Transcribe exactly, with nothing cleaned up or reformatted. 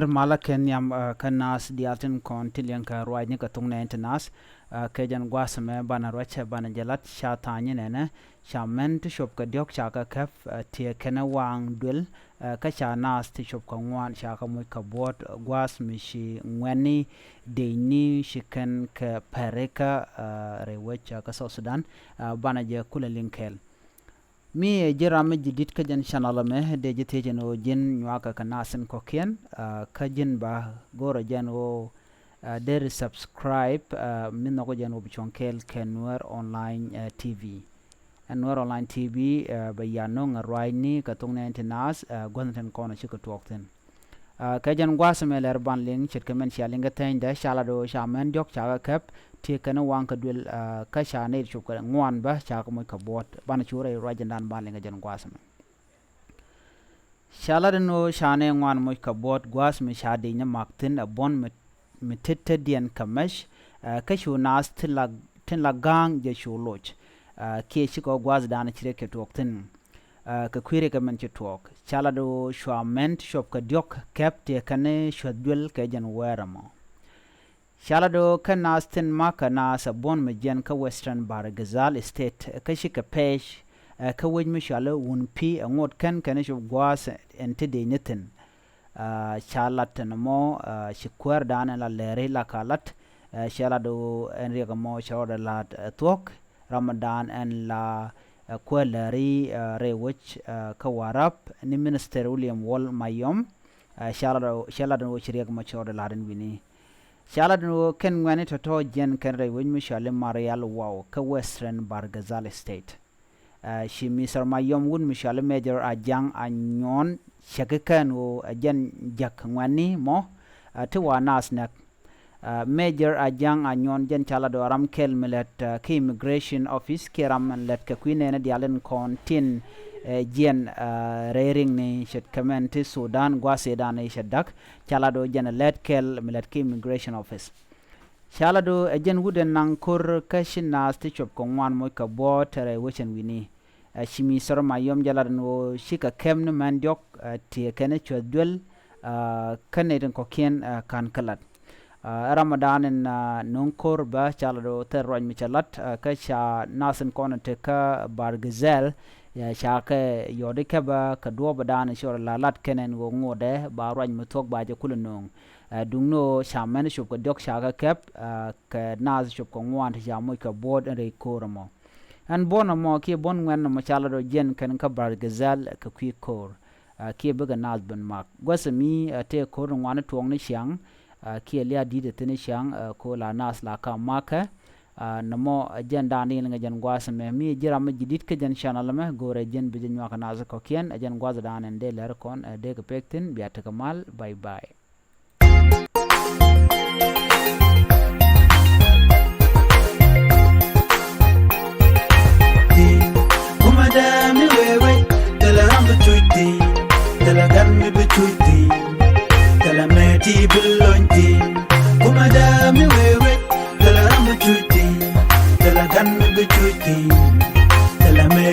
Malä kɛ nhiam, eh, kä naath diaal tin kɔn ti liɛŋ kɛ ruacni kɛ thok nɛɛni ti naath, eh, kɛ jɛn gua̱a̱th ɛmɛ banɛ ruac, banɛ jɛ lat ca tha̱a̱ŋ nɛnɛ, ca män ti cop kɛ diɔ̱k ca kɛ käp, eh, tiɛɛkɛ ni waŋ duël, eh, kä ca naath ti cop kɛ ŋuan ca kɛ moc kɛ buɔ̱ɔ̱t, eh, gua̱a̱th mi ci ŋuɛ̈tni dëëcni ci kɛn kɛ pärikä, eh, rɛy wec, eh, kä South Sudan, eh, banɛ jɛ kulɛ liŋ kɛɛl. Mi ɛ ji̱n ram mi ji̱ di̱t kä jɛn channel ɛmɛ, dee ji̱ thiec ɛn ɣöö ji̱n nyuakä kɛ naath tin kɔ̱kiɛn, ah, kä ji̱n ba go̱rɛ jɛn ɣöö, ah, deri subscribe, ah, mi nhɔk jɛn ɣöö bi cuɔ̱ŋ kɛɛl kɛ Nuer Online, ah, T V. Ɛn Nuer Online T V, ah, bɛ ya nööŋ ɛ ruacni kɛ thok nɛɛni ti naath, ah, gua̱thni tin kɔn ɛ cikɛ tuɔɔk thi̱n. Ah, kɛ jɛn gua̱a̱th ɛmɛ lɛr ban liŋ ce̱tkɛ min cia liŋ kä thɛnydɛ, ca lat ɣöö ca män diɔ̱k ca kɛ käp, tiɛɛkɛ ni waŋ kɛ duël, ah, kä ca nɛy ti cop kɛ ŋuan bä ca kɛ moc kɛ buɔ̱ɔ̱t. Banɛ cu rɛy ruac jɛn dan ban liŋ kɛ jɛn gua̱a̱th ɛmɛ. Ca lat ɛn ɣöö ca nɛy ŋuan moc kɛ buɔ̱ɔ̱t gua̱a̱th mi ca dëëcni mak thi̱n ɛ buɔ̱n mi, mi tet tetdiɛn kɛ mɛc, ah, kä cu naath tin la, tin la ga̱a̱ŋ jɛ cu loc, ah, kiɛ cikɛ ɣöö gua̱a̱th dan ci rɛy kɛ tuɔɔk thi̱n. Ah, kɛ kui̱ rɛy kɛ min ci tuɔɔk. Ca lat ɣöö cua män ti cop kɛ diɔ̱k käp tiɛɛkɛ ni cuäth duël kɛ jɛn wäär ɛmɔ. Ca lat ɣöö kä naath tin ma̱k kɛ naath ɛ buɔ̱n mi jiɛn kä Western Bahr el Ghazal State, kä cikɛ pɛc, eh, kä wec mi cɔal i̱ Wun Pi ɛ ŋot kɛn kɛn cop gua̱a̱th ɛn ti dëëcni thi̱n. Ah, ca lat ɛn ɛmɔ, ah, ci kuäärdan ɛn la lääri la ka lat, eh, ca lat ɣöö ɛn riɛk ɛmɔ cɛ rɔɔdɛ la̱t, eh, thuɔ̱k, ram ëëdan ɛn la, eh, kuäär lääri, eh, rɛy wec, eh, kä Warrap ni Minister William Wol Mayom, eh, ca lat, ca lat ɛn ɣöö ci riɛk ɛmɔ cɛ rɔɔdɛ la̱t ɛn wi̱ni. Ca lat ɛn ɣöö kɛn ŋuɛ̈tni tɔ̱tɔ̱ jiɛn kɛn rɛy wec mi cɔal i̱ Marial Waw kä Western Bahr el Ghazal State. Ah, ci Mister Mayom wut mi cɔal i̱ Major Ajaŋ Anyuɔn cäki kɛn ɣöö ɛ jɛn jäk ŋuɛ̈tni mɔ, ah, ti wa naath näk. Ah, Major Ajaŋ Anyuɔn jɛn ca lat ɣöö ram kɛl mi lät, ah, kä immigration office kiɛ ram mi lät kɛ kui̱ nɛɛni diaal in kɔn tin, eh, jiɛn, ah, rɛy riŋni ce̱tkɛ min ti Sudan gua̱a̱th ëëdan i̱ cɛ da̱k, ca lat ɣöö jɛn ɛ lät kɛl mi lät kä immigration office. Ca lat ɣöö ɛ jɛn wut ɛn naŋ ko̱r kä ci naath ti cop kɛ ŋuan moc kɛ buɔ̱ɔ̱t te rɛy wec ɛn wi̱ni. Ɛ ci Mister Mayom jɛ lat ɛn ɣöö cikɛ käp ni män diɔ̱k, ɛ, tiɛɛkɛ ni cuäth duël, ɛ, kä nɛy tin kɔ̱kiɛn, ɛ, ka̱n kɛ lat. Ɛ, ɛ ram ëëdan ɛn, ɛ, nööŋ ko̱r bä ca lat ɣöö thil ruac mi cɛ lat, ɛ, kä ca naath tin kɔn ɛ te kä Bahr el Ghazal, ɛ, ca kɛ yɔt i̱ käp bä kɛ duɔ̱ɔ̱p ëëdan ci rɔ la lat kɛn ɛn ɣöö ŋotdɛ ba ruac mi thuɔ̱k ba jɛ kulɛ nööŋ. Ɛ, duŋni ɣöö ca män cop kɛ diɔ̱k ca kɛ käp, ɛ, kɛ naath cop kɛ ŋuan ti ca moc kɛ buɔ̱ɔ̱t ɛn rɛy ko̱r ɛmɔ. Ɛn buɔ̱n ɛmɔ kiɛ buɔ̱n ŋuɛ̈tni ɛmɔ ca lat ɣöö jiɛn kɛn kä Bahr el Ghazal kɛ kui̱ ko̱r. Ɛ, kiɛ bikɛ naath ben mak. Gua̱th ɛmi, ɛ, tëë ko̱r ŋuani tuɔɔk ni ciaŋ, ɛ, kiɛ lia̱a̱ di̱t ɛ thi̱n ni ciaŋ, ɛ, ko̱r la naath la ka makɛ. Ɛ, nɔmɔ, ɛ, jɛn dan di liŋ ɛ jɛn gua̱a̱th ɛmɛ. Mi ɛ ji̱n ram mi ji̱ di̱t kä jɛn channel ɛmɛ, go̱o̱rɛ ji̱n bi jɛ nyuak naath kɔ̱kiɛn, ɛ jɛn gua̱a̱th dan ɛn dee lɛr kɔn, ɛ, dee kɛ pek thi̱n, bia tekɛ mal, bye bye. Kumɛ dee mi wee wee, thilɛ ram bi cuc thi̱n, thilɛ gan mi bi cuc thi̱n, thilɛ mɛ ti bi lony thi̱n. Kumɛ dee mi wee wee, thilɛ ram bi cuc thi̱n, thilɛ gan mi bi cuc thi̱n, thilɛ mɛ